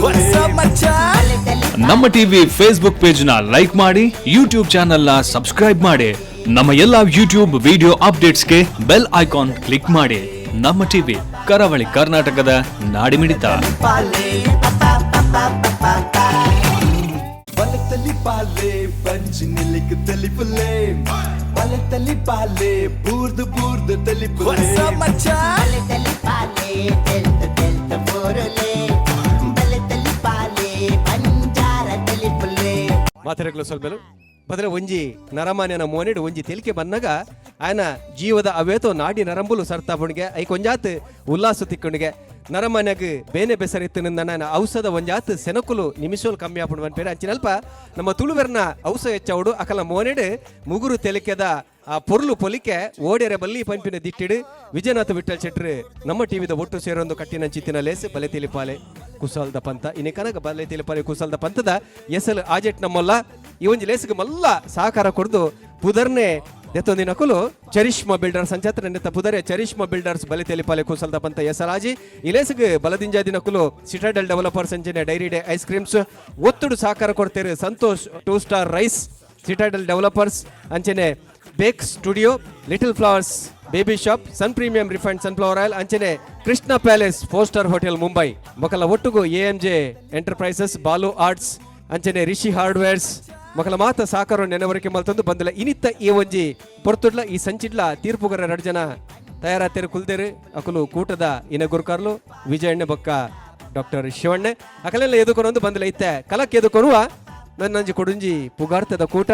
What's up, ಮಚ್ಚಾ? ನಮ್ಮ TV Facebook page ನ like ಮಾಡಿ, ಯೂಟ್ಯೂಬ್ ಚಾನೆಲ್ ನ ಸಬ್ಸ್ಕ್ರೈಬ್ ಮಾಡಿ. ನಮ್ಮ ಎಲ್ಲಾ ಯೂಟ್ಯೂಬ್ ವಿಡಿಯೋ ಅಪ್ಡೇಟ್ಸ್ಗೆ bell icon click ಮಾಡಿ. ನಮ್ಮ ಟಿವಿ, ಕರಾವಳಿ ಕರ್ನಾಟಕದ ನಾಡಿಮಿಡಿತ. ಬಲತಲಿ ಪಾಲೆ ಪಂಚ್ ನಿಲಿಕ್ ತಲಿಪುಲೆ, ಬಲತಲಿ ಪಾಲೆ ಬೂರ್ದು ಬೂರ್ದು ತಲಿಪುಲೆ. What's up, ಮಚ್ಚಾ? ತಲಿ ಪಾಲೆ ತೆಲ್ತ ತೆಲ್ತ ಬೋರಲೆ, ಬಲೆ ತಲಿ ಪಾಲೆ ಬಂಜಾರ ತಲಿ ಪುಲ್ಲೆ. ಮಾತೆರೆಗ್ಲು ಸ್ವಲ್ಪಲು ಬದಲ ಒಂಜಿ ನರಮಾನ್ಯನ ಮೋನೆಡು ಒಂಜಿ ತೆಲಿಕೆ ಬನ್ನಗ ಆಯನ ಜೀವದ ಅವೇತೋ ನಾಡಿ ನರಂಬುಲು ಸರ್ತಾಪುಣಿಗೆ ಐಕ್ ಒಂಜಾತ್ ಉಲ್ಲಾಸ ತಿಕ್ಕುಣಿಗೆ. ನರಮಾನ್ಯಗ್ ಬೇನೆ ಬೆಸರಿತ್ತು ನನ್ನ ಔಷಧ ಒಂಜಾತ್ ಸೆನಕುಲು ನಿಮಿಷೋಲ್ ಕಮ್ಮಿ ಆಪುಂಡು ಪನ್ಪೇರು. ಅಂಚಿನಲ್ಪ ನಮ್ಮ ತುಳುವೆರ್ನ ಔಷಧ ಹೆಚ್ಚಾವುಡು ಅಕಲ ಮೋನೆಡು ಮುಗುರು ತೆಲಿಕೆದ ಆ ಪೊರ್ಲು ಪೊಲಿಕೆ ಓಡೆರೆ ಬಲ್ಲಿ ಪಂಪಿನ ದಿಟ್ಟಿಡು ವಿಜಯನಾಥ ವಿಠಲ್ ಶೆಟ್ರು ನಮ್ಮ ಟಿವಿದ ಒಟ್ಟು ಸೇರೊಂದು ಕಟ್ಟಿನಂಚಿತ್ತಿನ ಲೇಸ್ ಬಲೆ ತಿಳಿಪಾಲೆ ಕುಸಾಲ್ದ ಪಂತ. ಇನಿ ಕನಕ ಬಲೆ ತಿಳಿಪಾಲೆ ಕುಸಾಲ್ದ ಪಂತದ ಎಸಲ್ ಆಜೆಟ್ ನಮ್ಮಲ್ಲ ಈ ಒಂಜಿ ಲೇಸ್ಗೆ ಮಲ್ಲ ಸಹಕಾರ ಕೊಡ್ದು ಪುದರ್ನೆ ದೆತ್ತೊಂದಿನಕುಲು ಚರಿಷ್ಮಾ ಬಿಲ್ಡರ್ಸ್ ಅಂಚಾತ್ರ ನೆತ್ತ ಪುದರೆ ಚರಿಷ್ಮಾ ಬಿಲ್ಡರ್ಸ್ ಬಲೆ ತೆಲಿಪಾಲೆ ಕುಸಲ್ದ ಪಂತ ಎಸರಾಜಿ. ಈ ಲೇಸ್ಗೆ ಬಲದಿಂಜಾದಿನಕುಲು ಸಿಟಾಡೆಲ್ ಡೆವಲಪರ್ಸ್ ಅಂಚನೆ dairy day ice creams. ಒತ್ತುಡು ಸಹಕಾರ ಕೊಡ್ತೇವೆ Santosh two star rice, Citadel developers ಅಂಚನೆ bake studio, little flowers baby shop, Sun premium refined sunflower oil ಅಂಚನೆ Krishna palace four star hotel Mumbai. ಮೊಕಲ ಒಟ್ಟುಗು A M J enterprises, Balu arts ಅಂಚನೆ ರಿಷಿ hardwares ಮೊಕಲ ಮಾತ ಸಾಕಾರ ನೆನವರಿಕೆ ಮಲ್ತೊಂದು ಬಂದಲ. ಇನಿತ್ತ ಈ ಒಂಜಿ ಪೊರ್ತುಡ್ಲ ಈ ಸಂಚಿಡ್ಲ ತೀರ್ಪುಗರ ಎರಡು ಜನ ತಯಾರಾತೇರು ಕುಲ್ದೇರು. ಅಕುಲು ಕೂಟದ ಇನ ಗುರುಕಾರ್ಲು ವಿಜಯಣ್ಣ ಬೊಕ್ಕ ಡಾಕ್ಟರ್ ಶಿವಣ್ಣೆ. ಅಕಲೆಲ್ಲ ಎದುಕೊನೊಂದು ಬಂದಲ. ಇತ್ತೆ ಕಲಕ್ ಎದುಕೊನುವ ನನ್ನಂಜಿ ಕೊಡುಂಜಿ ಪುಗಾರ್ತದ ಕೂಟ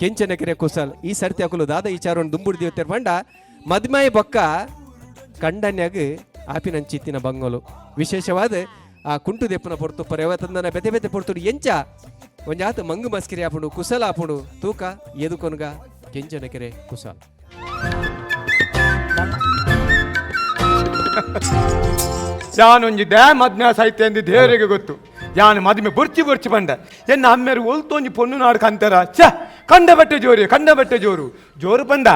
ಕೆಂಚನಕೆರೆ ಕುಸಲ್. ಈ ಸರ್ತಿ ಅಕುಲು ದಾದ ವಿಚಾರವನ್ನು ದುಂಬುಡು ದೇವತೆರ್ ಪಂಡ ಮದ್ಮೈ ಬೊಕ್ಕ ಕಂಡನ್ಯಾಗ ಆಪಿನಂಚಿತ್ತಿನ ಬಂಗೋಲು, ವಿಶೇಷವಾದ ಆ ಕುಂಟು ದೆಪ್ಪುನ ಪೊರ್ತು ಪರೆವ ತಂದನ ಬೆತೆ ಬೆತೆ ಪೊರ್ತುಡು ಎಂಚ ಒಂಜಾತ ಮಂಗು ಮಸ್ಕಿರಿ ಆಪುಂಡು ಕುಸಲ ಆಪುಂಡು ತೂಕ ಎದುಕೊನುಗ ಕೆಂಚನಕೆರೆ ಕುಸಲ್. ಯಾನೊಂಜಿ ದ್ಯಾ ಮದ್ಮ್ಯಾ ಸಾಹಿತ್ಯ ಅಂದು ದೇವರಿಗೆ ಗೊತ್ತು. ಯಾನು ಮದ್ಮೆ ಬುರ್ಚಿ ಬುರ್ಚಿ ಬಂಡ ಎನ್ನ ಅಮ್ಮೇರು ಒಲ್ತೊಂಜಿ ಪೊಣ್ಣು ನಾಡು ಕಂತಾರ. ಛ, ಕಂಡ ಬಟ್ಟೆ ಜೋರು, ಕಂಡ ಬಟ್ಟೆ ಜೋರು ಜೋರು ಬಂದ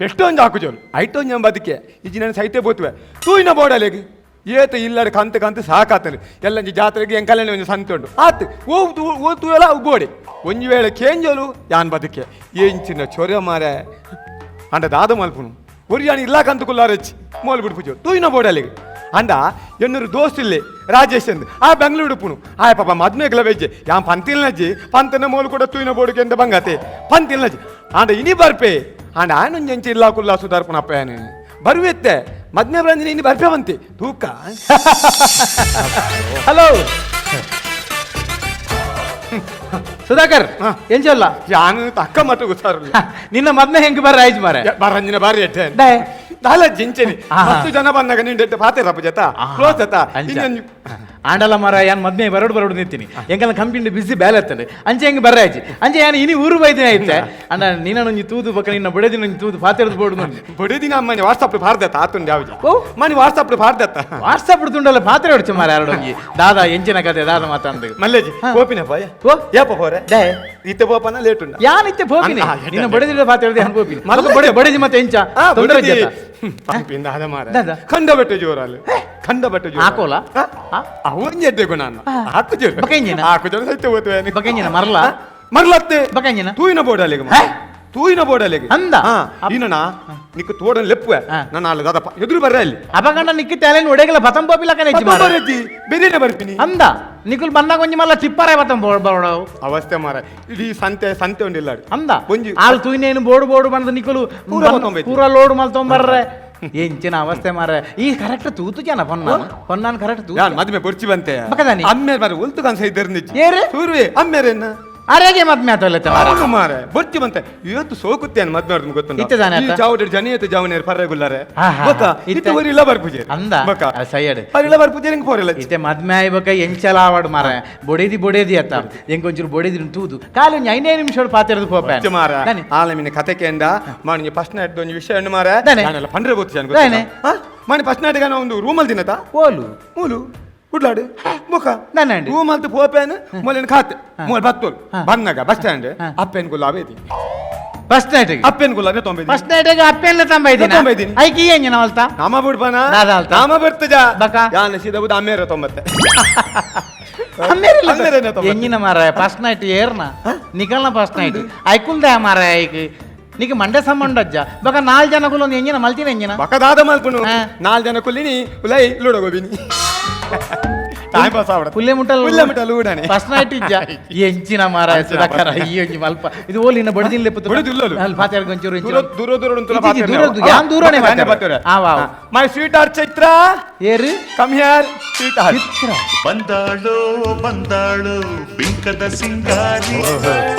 ಎಷ್ಟೊಂದು ಹಾಕು ಜೋರು ಐಟೊಂಜಿ ಎಂಬ ಅದಕ್ಕೆ ಇಜ್ಜಿ ನಾನು ಸಾಹಿತ್ಯ ಬೋತುವೆ ತೂಯಿನ ಬೋಡಲೆಗೆ ಏತ ಇಲ್ಲಡೆ ಕಂತ ಕಂತ ಸಾಕಾತನು. ಎಲ್ಲಂಜಿ ಜಾತ್ರೆಗೆ ಎಂಕಲ್ಲೆನೆ ಒಂಜಿ ಸಂತೆ ಉಂಟು ಆತು ಓ ಓ ತೂಯಲ ಅವು ಬೋಡೆ. ಒಂಜಿ ವೇಳೆ ಕೇಂಜೋಲು ಯಾನ್ ಬದುಕೆ ಎಂಚಿನ ಚೊರೆ ಮಾರೆ ಅಂಡ ದಾದ ಮಲ್ಪುನು ಒರಿಯಾಣಿ ಇಲ್ಲ ಕಂತ ಕುಲ್ಲಾರಚ್ಚಿ ಮೋಲ್ ಬಿಡ್ಪುಜು ತೂಯಿನ ಬೋಡಲಿಗೆ. ಅಂಡ ಎನ್ನೂರು ದೋಸ್ತ್ ಇಲ್ಲೇ ರಾಜೇಶ್ ಅಂದ್ ಆ ಬೆಂಗಳೂರು ಪುಣು ಆಯ್ ಪಾಪ ಮದ್ಮೆಗ್ಲ ವೆಜ್ಜೆ ಯಾನ್ ಪಂತಿಲ್ನಜ್ಜಿ ಪಂತನ ಮೋಲು ಕೂಡ ತೂಯಿನ ಬೋಡುಗೆ ಎಂದ ಬಂಗಾತೆ ಪಂತಿಲ್ನಜ್ಜಿ. ಆಂಡ ಇನಿ ಬರ್ಪೆ ಆಂಡ ಆಯನೊಂಜಿ ಇಲ್ಲ ಕುಲ್ಲ ಸುಧಾರ್ಪಣ ಅಪ್ಪಯಾನು ಬರುವೆತ್ತೆ ಮದ್ಮೆ ಬ್ರಂಜಿನ ಇನಿ ಬರ್ಪೆ ಬಂತೆ ತೂಕ. ಹಲೋ ಸುಧಾಕರ್, ಎಂಚಲ್ಲ? ಯಾನು ತಕ್ಕ ಮಟ್ಟು ಗೊತ್ತಾರಲ್ಲ. ನಿನ್ನ ಮದ್ಮೆ ಹೆಂಗ್ ಬರ್ರ ಆಯ್ತು ಮಾರೆ? ಬರಂಜಿನ ಬಾರಿ ಎಟ್ಟೆ. ಡೇ. ದಾಲ ಜಿಂಚೆನಿ. ಮಸ್ತು ಜನ ಬಂದಾಗ ನಿಂಡೆ ಪಾತೆ ರಪ್ಪ ಜತ ಕ್ಲೋಸ್ ಅತ. ಅಂಚ. ಇನ್ನೊಂದು ಆಂಡಲ ಮರ ಯಾನ್ ಮದ್ಮೆ ಬರೋಡು ಬರೋಡು ನಿಂತೀನಿ. ಎಂಕಲ್ಲ ಕಂಪಿಂಡ್ ಬಿಸಿ ಬೇಲೆ ಎತ್ತಂಡೆ ಅಂಚೆ ಹೆಂಗ್ ಬರ್ರ ಆಯ್ತು. ಅಂಚೆ ಯಾನ್ ಇನಿ ಊರು ಬೈದಿನ ಐತೆ ಅಂಡ ನಿನ್ನ ತೂದು ಬಕ್ಕ ನಿನ್ನ ಬುಡದಿನ ಒಂಜಿ ತೂದು ಪಾತೆರ್ದು ಬೋಡು ನೋಡಿ. ಬಡಿದಿನ ಅಮ್ಮನಿ ವಾಟ್ಸಪ್ ಭಾರದತ್ತ ಆತುಂಡು ಯಾವ್ದು? ಓ. ಮನಿ ವಾಟ್ಸಪ್ ಭಾರದತ್ತ. ವಾಟ್ಸಪ್ ತುಂಡಲ್ಲ ಪಾತ್ರೆ ಹೊಡ್ಚು ಮಾರ ಯಾರಡೊಂಜಿ ದಾದಾ ಎಂಚಿನ ಕತೆ ದಾದ ಮಾತಂದು. ಮಲ್ಲೇಜಿ ಕೋಪಿನ ಪಾಯ. ಓ. ಏಪ ಹೋರೆ? ಡೇ. ಇತ್ತೆ ಪೋಪನ ಲೇಟ್ ಉಂಡ? ಯಾನ್ ಇತ್ತೆ ಪೋಪಿನಿ. ಎಟ್ಟ ನಿನ್ನ ಬಡದಿನ ಪಾತ್ರೆ ಹನ್ ಪೋಪಿನಿ. ಮಲ್ಲೆ. ಬಡೆ ಬಡಜಿ ಮತ್ತೆ ಎಂಚ ತೊಂದರೆ ಇಜ್ಜತ್ತ? ಪಂಪಿಂದ ಹದ ಮಾರ. ದಾದ? ಖಂಡ ಬೆಟ್ಟ ಜೋರಲ್ಲಿ ಖಂಡ ಬೆಟ್ಟ ಜೋರ. ಹಾಕೋಲ? ಆ? ಅವನ್ ಎಡ್ಡೆ ಗುಣ ಹಾಕು ಜೋರು. ಬೊಕ ಎಂಜಿನ? ಹಾಕು ಜೋರು ಸಹಿತ ಹೋತುವೆ. ಬೊಕ ಎಂಜಿನ ಮರ್ಲ? ಮರ್ಲತ್ತೆ. ಬೊಕ ಎಂಜಿನ? ತೂಯಿನ ಬೋರ್ಡ್ ಅಲ್ಲಿಗೆ, ಹೇ? ತೂಯಿನ ಬೋರ್ಡ್ ಅಲ್ಲಿಗೆ. ಅಂದ? ಇನ್ನಣ ನಿಕ್ಕು ತೋಡನ್ ಲೆಪ್ಪುವೆ. ನಾನು ಅಲ್ಲಿ ದಾದಪ್ಪ ಎದುರು ಬರ್ರೆ ಅಲ್ಲಿ. ಅಪಗಂಡ ನಿಕ್ಕಿ ತೇಲೆನ್ ಒಡೆಗಲ ಬತಂ ಪೋಪಿಲಕನೆ ಹೆಚ್ಚು ಮಾರ. ಬರಜ್ಜಿ ಬೇರೆನೆ ಬರ್ತೀನಿ. ಅಂದ ನಿಕುಲ್ ಬಂದಾಗ ಒಂಜಿ ಮಲ್ಲ ಚಿಪ್ಪಾರೆ ಬತಂ ಬೋಡವು. ಅವಸ್ಥೆ ಮಾರ, ಇಡೀ ಸಂತೆ ಸಂತೆ ಉಂಡಿಲ್ಲ. ಅಂದ. ಒಂಜಿ ಆಲ್ ತೂಯಿನೇನು ಬೋಡು ಬೋಡು ಬಂದು ನಿಕುಲು ಪೂರ ಮಲ್ತೊಂಬೈತಿ. ಪೂರ ಲೋಡ್ ಮಲ್ತೊಂಬರ್ರೆ. ಎಂಚಿನ ಅವಸ್ಥೆ ಮಾರ, ಈ ಕರೆಕ್ಟ್ ತೂತು ಜನ ಪೊನ್ನಾನ್ ಪೊನ್ನಾನ್ ಕರೆಕ್ಟ್ ತೂತು. ಯಾನ್ ಮದ್ಮೆ ಬೊರ್ಚಿ ಬಂತೆ. ಬಕದಾನಿ? ಅಮ್ಮೇರ್ ಮಾರೆ ಉಲ್ತು ಕನ್ಸ ಇದ್ದರು ನಿಜ್ಜಿ. ಏರು? ಸೂರ್ವೆ ಅಮ್ಮೇರೇನ. ಅರೆಗೆ ಮದ್ಮೆ ಆತೊಲ್ಲತ್ತೆ ಮಾರ. ಅವನು ಮಾರೆ ಬೊರ್ಚಿ ಬಂತೆ ಇವತ್ತು ಸೋಕುತ್ತೇನೆ ಮದ್ಮೆ ಅವ್ರದ್ದು ಗೊತ್ತುಂಟು. ಇತ್ತೆ ತಾನೆ ಈ ಆತ? ಚಾವಡಿ ಜನಿಯತ್ತು ಜಾವನೇರು ಪರ್ರೆಗುಲ್ಲಾರೆ. ಹಾ, ಹಾ, ಗೊತ್ತಾ? ಹಾ. ಇತ್ತೆ ಊರಿಲ್ಲ ಇಲ್ಲ ಬರ್ಪುಜೆ. ಅಂದ? ಬಕ. ಆ, ಸೈಯಡ್. ಇಲ್ಲ ಬರ್ಪುಜೆ ಹಿಂಗ್ ಪೋರಿಲ್ಲ. ಇತ್ತೆ ಮದ್ಮೆ ಆಯ್ಬೇಕ ಎಂಚಲ ಆವಾಡು ಮಾರ, ಬೊಡೇದಿ ಬೊಡೇದಿ ಅತ್ತ ಎಂಕೊಂಚೂರು ಬೊಡೇದಿ ತೂದು ಕಾಲು ಒಂಜಿ ಐನೇ ನಿಮಿಷ ಪಾತೆರ್ದು ಪೋಪೆ. ಬೊರ್ಚಿ ಮಾರ ಆಲ ಮಿನಿ ಕತೆ ಕೇಂಡ ಮಾಣಿಗೆ ಫಸ್ಟ್ ನೈಟ್ ಒಂಜಿ ವಿಷಯ ಉಂಡು ಮಾರ. ದಾನೆ? ನಾನೆಲ್ಲ ಪಂಡ್ರೆ ಗೊತ್ತು ಜಾನ್. ದಾನೆ? ಗೊತ್ತಿಲ್ಲ ಮಾಣಿ ಫಸ್ಟ್ ನೈಟ್ ಒಂದು ರೂಮಲ್ಲಿ ತಿನ್ನತಾ ಓಲು? ಮೂಲು ಕುಡ್ಲಾಡು ಮುಖ. ದಾನೆ ಅಂಡಿ? ರೂಮಲ್ತು ಪೋಪೇನು ಮೊಲಿನ ಖಾತೆ ಮೊಲ್ ಬತ್ತೋಲ್ ಬನ್ನಾಗ ಬಸ್ ಸ್ಟ್ಯಾಂಡ್ ಅಪ್ಪೇನ್ ಗುಲಾಬಿ ಐತಿ. ಫಸ್ಟ್ ನೈಟ್ ಅಪ್ಪೇನ್ ಗುಲಾಬಿ ತೊಂಬೈದಿ. ಫಸ್ಟ್ ನೈಟ್ ಅಪ್ಪೆಲ್ಲ ತಂಬ ಇದ್ದೀನಿ. ತಂಬ ಇದ್ದೀನಿ. ಐಕಿ ಎಂಜಿನ ಅವಲ್ತಾ? ನಾಮ ಬಿಡ್ಬಾನ. ದಾದ ಅಲ್ತ? ನಾಮ ಬಿಡ್ತಜ. ಬಕ? ಯಾನ ಸೀದಾ ಬುದ ಅಮ್ಮೇರ ತೊಂಬತ್ತೆ. ಎಂಜಿನ ಮಾರಾಯ ಫಸ್ಟ್ ನೈಟ್ ಏರ್ನ ನಿಕಲ್ನ ಫಸ್ಟ್ ನೈಟ್ ಐಕುಲ್ದ ಮಾರಾಯ ಐಕ್ ನಿಕ್ ಮಂಡೆ ಸಂಬಂಧ ಬಕ ನಾಲ್ ಜನ ಕುಲೊಂದು ಎಂಜಿನ ಮಲ್ತಿನ ಎಂಜಿನ ಬಕ ದಾದ ಮಲ್ಪುನು ನಾಲ್ ಜನ ಕುಲ್ಲಿನಿ ಉಲೈ ಲೂಡಗೋಬಿನಿ ಟೈಮ್ ಪಾಸ್ ಆವಡ ಪುಲ್ಲೆ ಮುಟ್ಟಲ್ ಪುಲ್ಲೆ ಮುಟ್ಟಲ್ ಊಡನೆ ಫಸ್ಟ್ ನೈಟ್ ಇಜ್ಜ ಎಂಚಿನ ಮಾರಾಯ ಸುಧಾಕರ ಈ ಒಂಜಿ ಮಲ್ಪ ಇದು ಓಲಿ ಇನ್ನ ಬಡದಿಲ್ಲ ಬಡದಿಲ್ಲ ಉಲ್ಲೋಲು. ಅಲ್ಲಿ ಪಾತೆರ್ ಗೊಂಚೂರು ದೂರ ದೂರ ದೂರ ಉಂಟುಲ ಇಜ್ಜಿ, ದೂರ ದೂರ ಯಾನ್ ದೂರನೇ ಪಾತೆರ. ಆ ವಾ my sweet heart Chaitra ಏರು come here sweet heart Chitra ಬಂದಾಳೋ ಬಂದಾಳೋ ಬಿಂಕದ ಸಿಂಗಾರಿ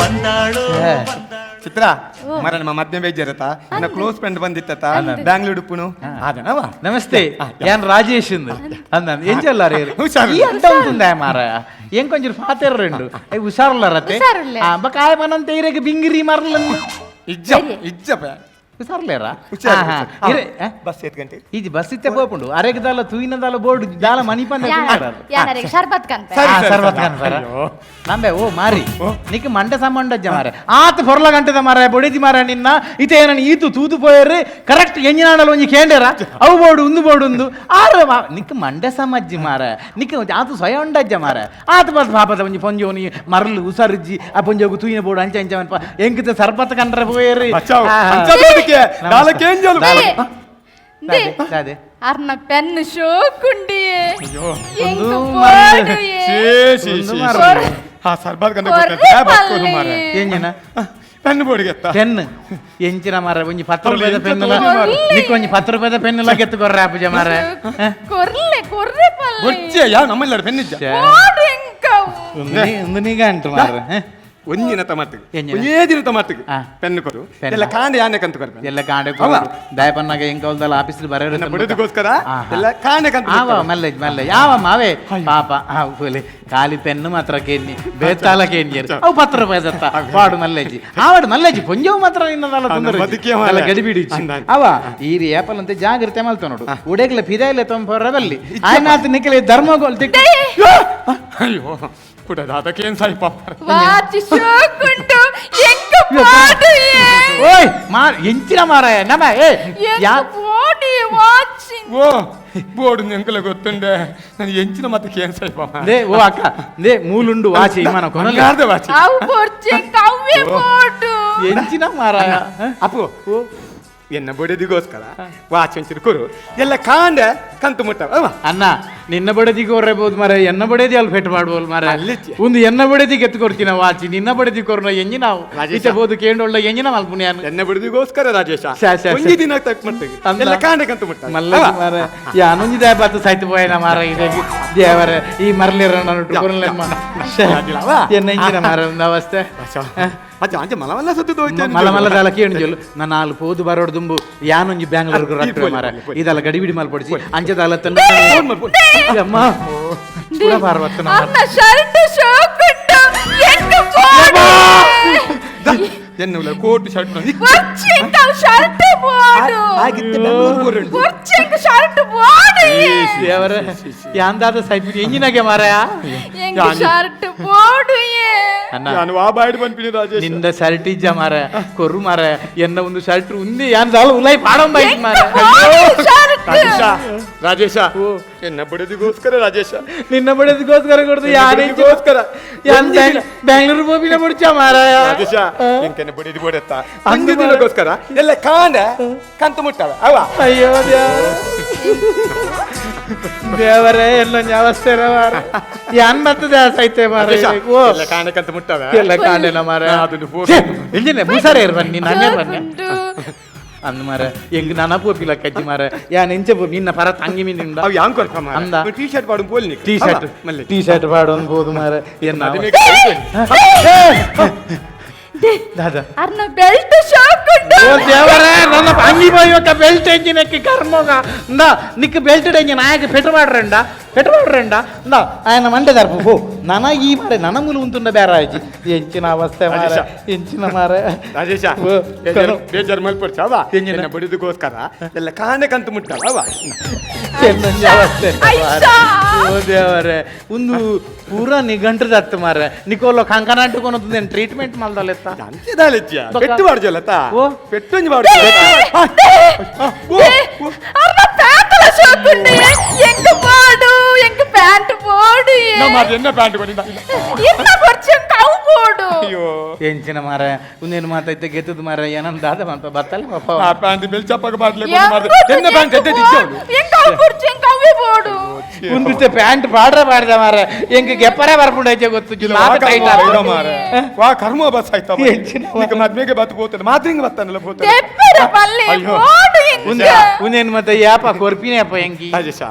ಬಂದಾಳೋ ಚಿತ್ರ ಮರ ನಮ್ಮ ಮಧ್ಯ ಬೇಜಾರತ ನನ್ನ ಕ್ಲೋಸ್ ಫ್ರೆಂಡ್ ಬಂದಿತ್ತ ಬ್ಯಾಂಗ್ಳೂರ್ ಉಪ್ಪುನು ಅದನವಾ ನಮಸ್ತೆ ಯಾನ್ ರಾಜೇಶ್ ಅಂದ ಎಂಚಲ್ಲ ರೇ ಹುಷಾರು. ಈ ಅಡ್ಡ ಉಂಟುಂದ ಮಾರಾಯ ಏನ್ ಕೊಂಚೂರು ಫಾತೆರ್ ರೆಂಡು I ಹುಷಾರುಲ್ಲ ರತೆ ಹುಷಾರುಲ್ಲೆ. ಆ ಬಕ ಆಯ ಪನಂತೆ ಇರೆಗ್ ಬಿಂಗಿರಿ ಮರ್ಲನ್ ಇಜ್ಜ ಇಜ್ಜಪ್ಪ ಹುಷಾರ್ಲೇರ ಹುಷಾರು, ಆಹಾ. ಹುಷಾರು. ಇರೆ ಆ? ಬಸ್ ಏತ್ ಗಂಟೆ ಈಜಿ ಬಸ್ ಇತ್ತೆ ಪೋಪುಂಡು ಅರೆಗ್ ದಾಲ ತೂಯಿನ ದಾಲ ಬೋರ್ಡ್ ದಾಲ ಮನಿ ಪಂದ ಯಾನರಿಗೆ ಶರ್ಬತ್ ಕನ್ಪೆ ಸರಿ, ಸರಿ, ಸರ್ವತ್ ಸರಿ. ಕಾನ್ಪರ ಅಯ್ಯೋ. ನಂಬೆ ಓ ಮಾರಿ ನಿಕ್ ಮಂಡೆ ಸಂಬಂಧ ಮಾರೆ ಆತ ಪೊರ್ಲ ಗಂಟೆದ ಮಾರ ಬೊಡಿದಿ ಮಾರ ನಿನ್ನ ಇತ್ತೆ ಏನನ್ ಈತು ತೂತು ಪೋಯರ್ರಿ ಕರೆಕ್ಟ್ ಎಂಜಿನಾಡಲ ಒಂಜಿ ಕೇಂಡೇರ ಅವು ಬೋರ್ಡು ಉಂದು ಬೋರ್ಡು ಉಂದು ಆರು ನಿಕ್ ಮಂಡೆ ಸಮಜ್ಜಿ ಮಾರ ನಿಕ್ ಆತು ಸ್ವಯ ಉಂಡಜ್ಜ ಮಾರ ಆತ ಬಸ್ ಪಾಪದ ಒಂಜಿ ಪೊಂಜೋನಿ ಮರಲು ಉಸರ್ಜಿ ಆ ಪೊಂಜೋಗು ತೂಯಿನ ಬೋರ್ಡು ಅಂಚ ಅಂಚ ಮನ್ಪ ಎಂಕಿತ ಸರ್ಬತ್ ಕಂಡ್ರೆ ಪೋಯರ್ರಿ ಬಚಾವ್ ಆ, ಆ. ಅಂಚ ಬೇಡಿಕೆ ದಾಲಕ್ಕೆ ಏಂಜಲು ದಾದೆ, ದಾದೆ. ಅರ್ನ ಪೆನ್ ಶೋಕುಂಡಿಯೇ ಎಂಕ್ ಒಂದು ಬೋರ್ಡುಯೇ ಶೇ ಶೇ ಒಂದು ಶೇ ಮರಲು. ಶೇ. ಆ ಸರ್ಬತ್ ಕಂಡ ಕೊರ್ರೆ ಬಕ್ಕೋನು ಮಾರ ಪಲ್ಲೆ. ಎಂಜಿನ ಪೆನ್ ಬೋರ್ಡಿಗೆತ್ತ ಪೆನ್ ಎಂಚಿನ ಮಾರ ಒಂಜಿ ಪತ್ತು ಅವ್ಳು ರೂಪಾಯಿದ ಎಂಚ ಪೆನ್ ತೋಜಿ ಮಾರ್ರೆ. ನಿಕ್ ಒಂಜಿ 10 ರೂಪಾಯಿದ ಪೆನ್ ಎಲ್ಲ ಗೆತ್ತು ಕೊರ್ರೆ ಆಪುಜ ಮಾರ ಕೊರ್ಲೆ ಕೊರ್ರೆ ಪಲ್ಲೆ ಬೊಚ್ಚೆ ಯಾ ನಮ್ಮೆಲ್ಲರ ಪೆನ್ ಇಜ್ಜ ಬೋರ್ಡು ಎಂಕವು ಒಂದು ನಿಗಂಟು ಮಾರ ಒಂಜಿನ ತಮಟ್ಟಿಗೆ ಎಂಜಿನ? ಒಂಜೇ ದಿನ ತಮಟ್ಟಿಗೆ ಆ. ಪೆನ್ ಕೊರು ಪೆನ್ನ. ಎಲ್ಲ ಕಾಂಡೆ ಯಾನೆ ಕಂತು ಕೊರ್ಪೆ ಎಲ್ಲ ಕಾಂಡೆ ದಯಪನ್ನಾಗ ಹೆಂಗ್ ಕೌಲ್ದಲ್ಲ ಆಫೀಸ್ ಬರೋ ಬಡದಿಗೋಸ್ಕರ ಎಲ್ಲ ಕಾಂಡೆ ಕಂತು ಆವ ಮಲ್ಲೆ ಮಲ್ಲೆ ಯಾವ ಮಾವೇ ಪಾಪ ಆ ಪೋಲೆ ಖಾಲಿ ಪೆನ್ನು ಮಾತ್ರ ಕೇನ್ನಿ ಬೇತಾಲ ಕೇನ್ಯರು ಅವು 10 ರೂಪಾಯಿ ದತ್ತ ಪಾಡು ಮಲ್ಲೆಜ್ಜಿ ಆವಡು ಮಲ್ಲೆಜ್ಜಿ ಪೊಂಜವು ಮಾತ್ರ ನಿನ್ನದಲ್ಲ ತೊಂದರೆ ಬದುಕೇ ಮಾರ್ರೆ. ಅಲ್ಲ ಗಡಿಬಿಡಿ ಅಂದಾಜು. ಅವ ಈ ಏಪಲಂತೆ ಜಾಗ್ರತೆ ಮಲ್ತ ನೋಡು ಉಡೆಗ್ಲ ಫಿದಾಯಿಲೆ ತೊಂಬರ ಬಲ್ಲಿ ಆಯ್ನಾತ್ ನಿಕಲೆ ಧರ್ಮಗೋಲ್ ತಿಕ್ಕ ಅಯ್ಯೋ ಕುಡ ದಾದಕ್ಕೆ ಏನ್ ಸಾಯಿಪ ವಾಚ್ ಶೋಕುಂಡು ಎಂಕ್ ಬೋರ್ಡುಯೇ ಓಯ್ ಮಾರ್ ಎಂಚಿನ ಮಾರಾಯ ನಮ್ಮ ಏ ಯಾ ಎಂಕ್ ಬೋರ್ಡುಯೇ ವಾಚ್ ಓ ಬೋರ್ಡ್ ಎಂಕಲ ಗೊತ್ತುಂಡೆ ನಾನು ಎಂಚಿನ ಮತ್ತೆ ಏನ್ ಸಾಯಿಪ they ಓ ಅಕ್ಕ they ಮೂಲುಂಡು ವಾಚಿ ಇಮಾನ ಕೊನಲೆ ಬಂಗಾರದ ವಾಚಿ ಅವು ಬೊರ್ಚಿ ಎಂಕ್ ಅವ್ವೇ ಬೋರ್ಡು ಎಂಚಿನ ಮಾರಾಯ ಅಪ್ಪು ಎನ್ನ ಬೊಡೆದಿಗೋಸ್ಕರ ವಾಚ್ ಒಂಚೂರು ಕೊರು ಎಲ್ಲ ಕಾಂಡೆ ಕಂತು ಮುಟ್ಟ ಅವ ಅಣ್ಣ ನಿನ್ನ ಬಡದಿಗೆ ಹೊರಬಹುದು ಮಾರ ಎನ್ನ ಬಡದಿ ಅಲ್ಲಿ ಪೆಟ್ಟು ಮಾಡ್ಬೋದು ಮಾರ ಅಲ್ಲಿಚ್ಚೆ. ಒಂದು ಎನ್ನ ಬಡದಿಗೆ ಎತ್ತು ಕೊಡ್ತೀನ ವಾಚಿ ನಿನ್ನ ಬಡದಿ ಕೊರ್ನ ಎಂಜಿ ನಾವು ರಾಜೇಶ. ಈಚೆ ಬೋದು ಕೇಂಡೊಳ್ಳ ಎಂಜಿನ ಮಲ್ಪುಣ್ಯಾನು ಎನ್ನ ಬಡದಿಗೋಸ್ಕರ ರಾಜೇಶ ಶಾ, ಶಾ, ಶಾ. ಒಂಜಿ ದಿನ ತಕ್ಕ ಮಟ್ಟಿಗೆ ಅಂದ. ಎಲ್ಲ ಕಾಂಡೆ ಕಂತು ಮುಟ್ಟ ಮಲ್ಲ ಮಾರ ಯಾನೊಂಜಿ ದಾಯ ಸಾಯ್ತು ಪೋಯನ ಮಾರ ಇದಕ್ಕೆ ದೇವರ ಈ ಮರಲಿರ ಎನ್ನ ಇಂಚಿನ ಮಾರ ಒಂದು ಅವಸ್ಥೆ ಅಚ್ಚ ಅಂಚೆ ಮಲವಲ್ಲ ಸುತ್ತು ದೋಚೆ ಮಲ ಮಲ ದಾಲ ಕೇಂಜಲು ನನ್ನ ಅಲ್ಲಿ ಪೋದು ಬರೋಡು ದುಂಬು ಯಾನೊಂಜಿ ಬ್ಯಾಂಗ್ಳೂರ್ಗೆ ರಟ್ಟು ಮಾರ ಇದೆಲ್ಲ ಗಡಿಬಿಡಿ ಮಲ್ಪಡಿಸಿ ಅಂಚೆ ದಾಲ ತನ್ನ ಅಮ್ಮ ಪೂರ ಪಾರ್ವತ್ತನ ಮಾರ. ಅರ್ನ ಶರ್ಟ್ ಶೋಕುಂಡು ಎಂಕ್ ಬೋರ್ಡು ಎನ್ನುಲ ಕೋಟ್ ಶರ್ಟ್ ಬೊರ್ಚಿ ಎಂಕ್ ಅವು ಶರ್ಟ್ ಬೋರ್ಡು ಆಗಿತ್ತೆ ಬೆಂಗಳೂರು ಬೋರ್ಡ್ ಬೊರ್ಚಿ ಎಂಕ್ ಶರ್ಟ್ ಬೋರ್ಡು ದೇವರ ಯಾಂದಾದ ಸಾಯ್ಬಿಡಿ ಎಂಜಿನಾಗೆ ಮಾರಾಯ ಎಂಕ್ ಶರ್ಟ್ ಬೋರ್ಡು ಅಣ್ಣ ನಾನು ಆ ಬಾಯ್ಡ್ ಬಂದ್ಪಿನಿ ರಾಜೇಶ್ ನಿಂದ ಶರ್ಟ್ ಇಜ್ಜ ಮಾರ ಕೊರು ಮಾರ ಎನ್ನ ಒಂದು ಶರ್ಟ್ ಉಂದಿ ಯಾನ್ ದಾಲ ಉಲೈ ಪಾಡಂ ಬೈಕ್ ಎಂಕ್ ಮಾರ ಬೋರ್ಡು ಶರ್ಟ್ ರಾಜೇಶ ರಾಜೇಶ ಎನ್ನ ಬಡದಿಗೋಸ್ಕರ ರಾಜೇಶ ನಿನ್ನ ಬಡದಿಗೋಸ್ಕರ ಕೊಡ್ದು ಯಾನ್ ಬಡದಿಗೋಸ್ಕರ ಯಾನ್ ಬ್ಯಾಂಗ್ಳೂರ್ ಗೋಬಿನ ಮುಡ್ಚ ಮಾರಾಯ ರಾಜೇಶ ಎಂಕೆನ್ನ ಬಡಿದಿ ಬೋಡೆತ್ತ ಅಂದು ದಿನಕ್ಕೋಸ್ಕರ ಎಲ್ಲ ಕಾಂಡ ಕಂತು ಮುಟ್ಟವ ಅವ ಅಯ್ಯೋ ದೇವರೇ ಎಲ್ಲೊಂದು ಅವಸ್ಥೆ ಮಾರ ಯಾನ್ ಬರ್ತದೆ ಸೈತೆ ಮಾರ ರಾಜೇಶ ಓ ಎಲ್ಲ ಕಾಂಡ ಕಂತು ಮುಟ್ಟವ ಎಲ್ಲ ಕಾಂಡೆನ ಮಾರ ಅದನ್ನು ಫೋಟೋ ಇಂಜಿನ ಮುಸಾರೆ ಇರ್ಬನ್ನಿ ನೀನು ಹಂಗೆ ಬನ್ನಿ ಶೋಕುಂಡು ಅಂದ್ ಮಾರ ಎಂಗ್ ನನ ಪೋಪಿಲ ಕಜ್ಜಿ ಮಾರ ಯಾನ್ ಎಂಚ ಪೋ ನಿನ್ನ ಪರ ತಂಗಿ ಮೀನಿಂದ ಅವ್ ಯಾಂಗ್ ಕೊರ್ಪ ಅಂದ. ಮಾರ ಟೀ ಶರ್ಟ್ ಪಾಡು ಪೋಲ್ Nick T shirt ಮಲ್ಲೆ T shirt ಪಾಡೊಂದು ಬೋದು ಮಾರ ಎನ್ನ ದಾದಾ ಅರ್ನ ಬೆಲ್ಟ್ ಶೋಕುಂಡು ಓ ದೇವರೇ ನನ್ನ ಅಂಗಿ ಬಾಯೋಕ ಬೆಲ್ಟ್ ಎಂಜಿನಕ್ಕೆ ಕರ್ಮೋಗ ಇಂದ ನಿಕ್ ಬೆಲ್ಟ್ ಎಂಜಿನ ಆಯಕ್ಕೆ ಪೆಟ್ಟು ಮಾಡ್ರಂಡ ಪೆಟ್ಟು ಮಾಡ್ರಂಡ ಇಂದ ఆయన ಮಂಡೆ ದರ್ಪು ಪೋ ನನ ಈ ಮಾರೆ ನನ ಮುಲು ಉಂತುಂಡ ಬೇರೆ ಆಯ್ತು ಎಂಚಿನ ಅವಸ್ಥೆ ಮಾರೆ ರಾಜೇಶ. ಎಂಚಿನ ಮಾರೆ ರಾಜೇಶ ಓ, ಕಣೋ. ಬೇಜಾರ್ ಮಲ್ಪಡ್ಚ ಅವ ಎಂಜಿನ? ಎನ್ನ ಬಡಿದಿಗೋಸ್ಕರ ಎಲ್ಲ ಕಾಂಡೆ ಕಂತು ಮುಟ್ಟವ ಅವ ಚೆನ್ನಂಜ ಅವಸ್ಥೆ ಐಶಾ. ಓ ದೇವರೇ ಒಂದು ಪೂರಾ ನಿಘಂಟದ ಅತ್ತು ಮಾರೆ ನಿಕೋಲ ಕಂಕನಾಟುಕೊನೊಂದು ಟ್ರೀಟ್ಮೆಂಟ್ ಮಲ್ದಲೆತ್ತ ಅಂಚೆ ದಾಲೆಜ್ಜ ಪೆಟ್ಟು ಬಾಡ್ಜಲ್ಲ ಓ. ಪೆಟ್ಟು ಒಂಜಿ ಬಾಡ್ಜ ಅರ್ನ ಪ್ಯಾಂಟಲ ಶೋಕುಂಡು ಎಂಕ್ ಬೋರ್ಡು ಎಂಕ್ Pant ಬೋಡು. ನಮ್ಮ ಎನ್ನ ಪ್ಯಾಂಟ್ ಕೊಡಿ. ಇನ್ನ ಬರ್ಚನ್ ಕವು ಬೋಡು. ಅಯ್ಯೋ. ಎಂಚಿನ ಮಾರ, ಉಂದೇನು ಮಾತೈತೆ ಗೆತ್ತದ ಮಾರ, ಏನಂದ ದಾದ ಮಾತ ಬತ್ತಲ್ಲ ಪಾಪ. ಆ ಪ್ಯಾಂಟ್ ಬೆಲ್ ಚಪ್ಪಗ ಬಾಟ್ಲೆ ಕೊಡಿ. ಎನ್ನ ಪ್ಯಾಂಟ್ ಎದ್ದೆ ದಿಚ್ಚೋಡು. ಎಂಕ ಅವು ಬರ್ಚನ್ ಕವೇ ಬೋಡು. ಉಂದಿತ್ತೆ ಪ್ಯಾಂಟ್ ಪಾಡ್ರೆ ಪಾಡ್ದ ಮಾರ, ಎಂಕ್ ಗೆಪ್ಪರೆ ಬರ್ಪುಂಡು ಐಚೆ ಗೊತ್ತು. ಟೈಟ್. ವಾ ಕರ್ಮ ಬಸ್ ಆಯ್ತಾ? ಈಗ ಮದ್ವೆಗೆ ಬತ್ತು ಪೋತದೆ, ಮಾತ್ರಿಂಗ್ ಬತ್ತಾನಲ್ಲ ಪೋತದೆ. ದೆಪ್ಪರ ಪಲ್ಲೆ. ಅಯ್ಯೋ. ಬೋಡು ಎಂಕ. ಉಂದೇನು ಮತ್ತೆ ಯಾಪ ಕೊರ್ಪಿನೇ ಅಪ್ಪ ಎಂಕಿ. ರಾಜೇಶ,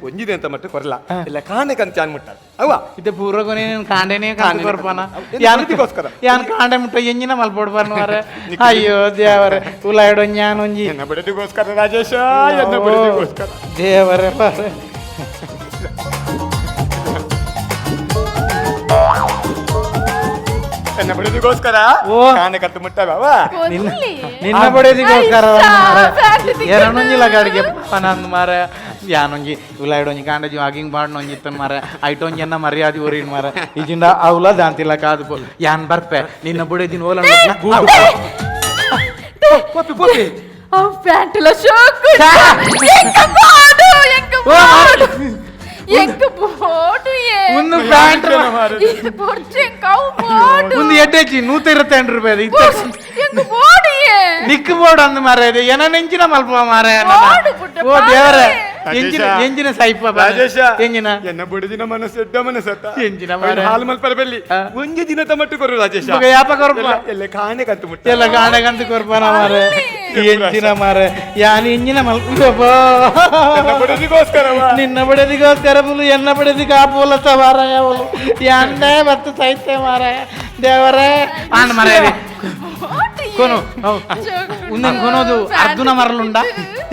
ಒಂಜಿದೆ ಅಂತ ಮಟ್ಟು ಕೊರಲ ಇಲ್ಲ, ಕಾಣೆ ಕಂತ ಅನ್ಮುಟ್ಟ ಅವ್ವ. ಇತ್ತೆ ಪೂರ್ವಕೊನೆ ಕಾಂಡೆನೇ ಕಾಂಡೆ ಕೊರ್ಪನ. ಯಾನ್ ಬುದ್ಧಿಗೋಸ್ಕರ. ಯಾನ್ ಕಾಂಡೆ ಮುಟ್ಟ ಎಂಜಿನ ಮಲ್ಪೊಡ್ಬಾರ್ನು ಮಾರ. ಅಯ್ಯೋ ದೇವರೇ, ಉಲಾಯ್ಡೊ ಜ್ಞಾನೊಂಜಿ. ಎನ್ನ ಬಡದಿಗೋಸ್ಕರ ರಾಜೇಶ, ಎನ್ನ ಬಡದಿಗೋಸ್ಕರ. ದೇವರೇ ಪಾರೆ. ಎನ್ನ ಬಡದಿಗೋಸ್ಕರ. ಓ. ಕಾಣೆ ಕತ್ತು ಮುಟ್ಟವ. ನಿನ್ನ ನಿನ್ನ ಬಡದಿಗೋಸ್ಕರ. ಎರಡೊಂಜಿಲ ಗಾಡಿಗೆ ಪನಂದ್ ಮಾರ. ಯಾನೊಂಜಿ ಉಲಾಯ್ಡೊಂಜಿ ಕಾಂಡ ಜಾಗಿಂಗ್ ಬಾಡ್ನೊಂಜಿ ಇತ್ತನ್ ಮಾರ, ಐಟೊಂಜಿ ಎನ್ನ ಮರ್ಯಾದೆ ಊರಿನ ಮಾರ. ಇಜಿಂದ ಅವಲ ದಾಂತಿಲ್ಲ ಕಾದು ಪೋ, ಯಾನ್ ಬರ್ಪೆ. ನಿನ್ನ ಬುಡದಿನ ಓಲ. ಪೋಪಿ ಪೋಪಿ. ಅವು ಪ್ಯಾಂಟ್ ಲ ಶೋಕು. ಎಂಕ ಬೋಡು, ಎಂಕ ಬೋಡು, ಎಂಕ ಬೋಡು ಏ. ಒಂದು ಪ್ಯಾಂಟ್ ಇದು ಬರ್ಚನ್ ಕವು ಬೋಡು. ಒಂದು ಎಡ್ಡೆಚ್ಚಿ 122 ರೂಪಾಯಿ ಇತ್ತ. ಎಂಕ ಬೋಡು ಏ. ನಿಕ್ ಬೋರ್ಡ್ ಅಂದ್ ಮಾರ, ಇದೆ ಎನ ನೆಂಚಿನ ಮಲ್ಪ ಮಾರ. ಬೋಡು ಪುಟ್ಟ. ಓ ದೇವರೇ. ರಾಜೇಶ. ಎಂಜಿನ ಎಂಜಿನ ಸೈಪ. ರಾಜೇಶ. ಎಂಜಿನ. ಎನ್ನ ಬುಡದಿನ ಮನಸ್ಸು ಎಡ್ಡ ಮನಸ್ಸತ್ತ. ಎಂಜಿನ ಮಾರ್ರೆ. ಹಾಲು ಮಲ್ಪರ ಬೆಲ್ಲಿ. ಒಂಜಿ ದಿನ ಮಟ್ಟು ಕೊರು ರಾಜೇಶ. ಬೊಕ ಯಾಪ ಕೊರ್ಪ? ಎಲ್ಲ ಕಾಣೆ ಕಂತು ಮುಟ್ಟ. ಎಲ್ಲ ಕಾಣಗಂತ ಕೊರ್ಪನ ಮಾರ. ಎಂಚಿನ ಮಾರ, ಯಾನ್ ಎಂಜಿನ ಮಲ್ಪ. ಎನ್ನ ಬುಡದಿಗೋಸ್ಕರವ. ನಿನ್ನ ಬಡದಿಗೋಸ್ಕರ ಬುಲು, ಎನ್ನ ಬಡದಿ ಕಾಪುಲತ್ತ ಮಾರಾಯ. ಅವಳು ಯಾನ್ನೇ ಮತ್ತು ಸೈತೆ ಮಾರಾಯ. ದೇವರೇ ಆಂಡ್ ಮಾರಾಯ. ಕೊನು ಉಂದನ್ ಕೊನೋದು ಅರ್ಜುನ ಮರಲುಂಡ.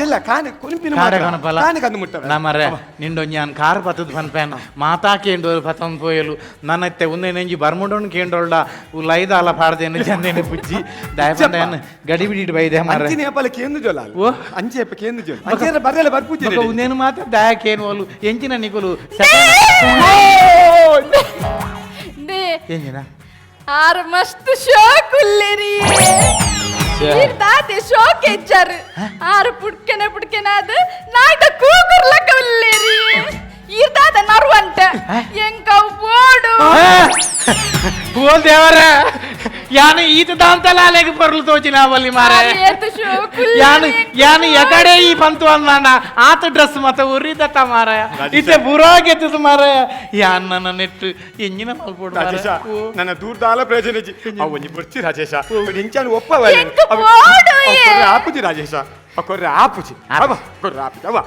ಎಲ್ಲ ಕಾಣೆ ಕೊನಿಪಿನ. ಕಾಡೆ ಕೊನಪಲ. ಕಾಣೆ ಕಂದು ಮುಟ್ಟ. ನಾ ಮರೆ ನಿಂಡೊಂಜಿ ಯಾನ್ ಕಾರ್ ಪತ್ತದ ಪನ್ಪೇನ್ ಮಾತಾ ಕೇಂಡೋಲು ಪತೊಂದು ಪೋಯಲು. ನನ್ನತ್ತೆ ಉಂದೆ ನೆಂಜಿ ಬರ್ಮುಡೋನ್ ಕೇಂಡೋಲ್ಡ ಉಲೈದ ಅಲ ಪಾಡ್ದೇನು ಜಂದೇನೆ ಬುಜ್ಜಿ ದಾಯಪಂಡ ಯಾನ್ ಗಡಿ ಬಿಡಿಟ್ ಬೈದೆ ಮಾರ್ರೆ. ಅಂಚಿನ ಅಪ್ಪಲ ಕೇಂದು ಜೋಲ. ಓ. ಅಂಚೆ ಅಪ್ಪ ಕೇಂದು ಜೋಲ, ಅಂಚೆ ಬರಲ್ಲ ಬರ್ಪೂಜೆ. ಬೊಕ ಉಂದೇನು ಮಾತ್ರ ದಾಯ ಕೇನು ಓಲು ಎಂಚಿನ ನಿಕುಲು. ನೇ. ಎಂಜಿನ. ಆರ್ ಮಸ್ತ್ ಶೋಕ್ ಉಲ್ಲೇರಿ. ಈರ್ ದಾದೆ ಶೋಕ್ ಎಜ್ಜಾರು. ಆರ್ ಪುಡ್ಕೆನ ಪುಡ್ಕೆನ ಅದು ನಾಯ್ದ ಕೂಕುರ್ಲಕ್ಕ ಉಲ್ಲೇರಿ. ಈರ್ ದಾದ ನರುವಂಟ ಎಂಕವು ಬೋಡು. ಓ ದೇವರ, ಯಾನು ಈತ ದಾಂತಲಾಲೆಗ್ ಪರ್ಲು ತೋಚಿನ ಅವಲ್ಲಿ ಮಾರೆ. ಏತ್ ಶೋಕ್. ಯಾನು ಯಾನು ಎಕಡೆ ಈ ಪಂತು ಅಂದಾಂಡ ಆತ ಡ್ರೆಸ್ ಮತ ಉರಿದತ್ತ ಮಾರಾಯ. ಇತ್ತೆ ಪೂರಾ ಗೆತ್ತದ ಮಾರಾಯ. ಯಾನ್ ನನ್ನ ನೆಟ್ಟು ಎಂಜಿನ ಮಲ್ಪೊಡು ಮಾರಾಯ. ರಾಜೇಶ. ಓ. ನನ್ನ ದೂರದಾಲ ಪ್ರಯೋಜನ ಅವು ಒಂಜಿ ಬೊರ್ಚಿ ರಾಜೇಶ, ಇಂಚಾನು ಒಪ್ಪವ. ಎಂಕ್ ಬೋಡು ಏ. ಆಪುಜಿ ರಾಜೇಶ, ಕೊರ್ರೆ ಆಪುಜಿ ಅವ, ಕೊರ್ರೆ ಆಪುಜಿ ಅವ.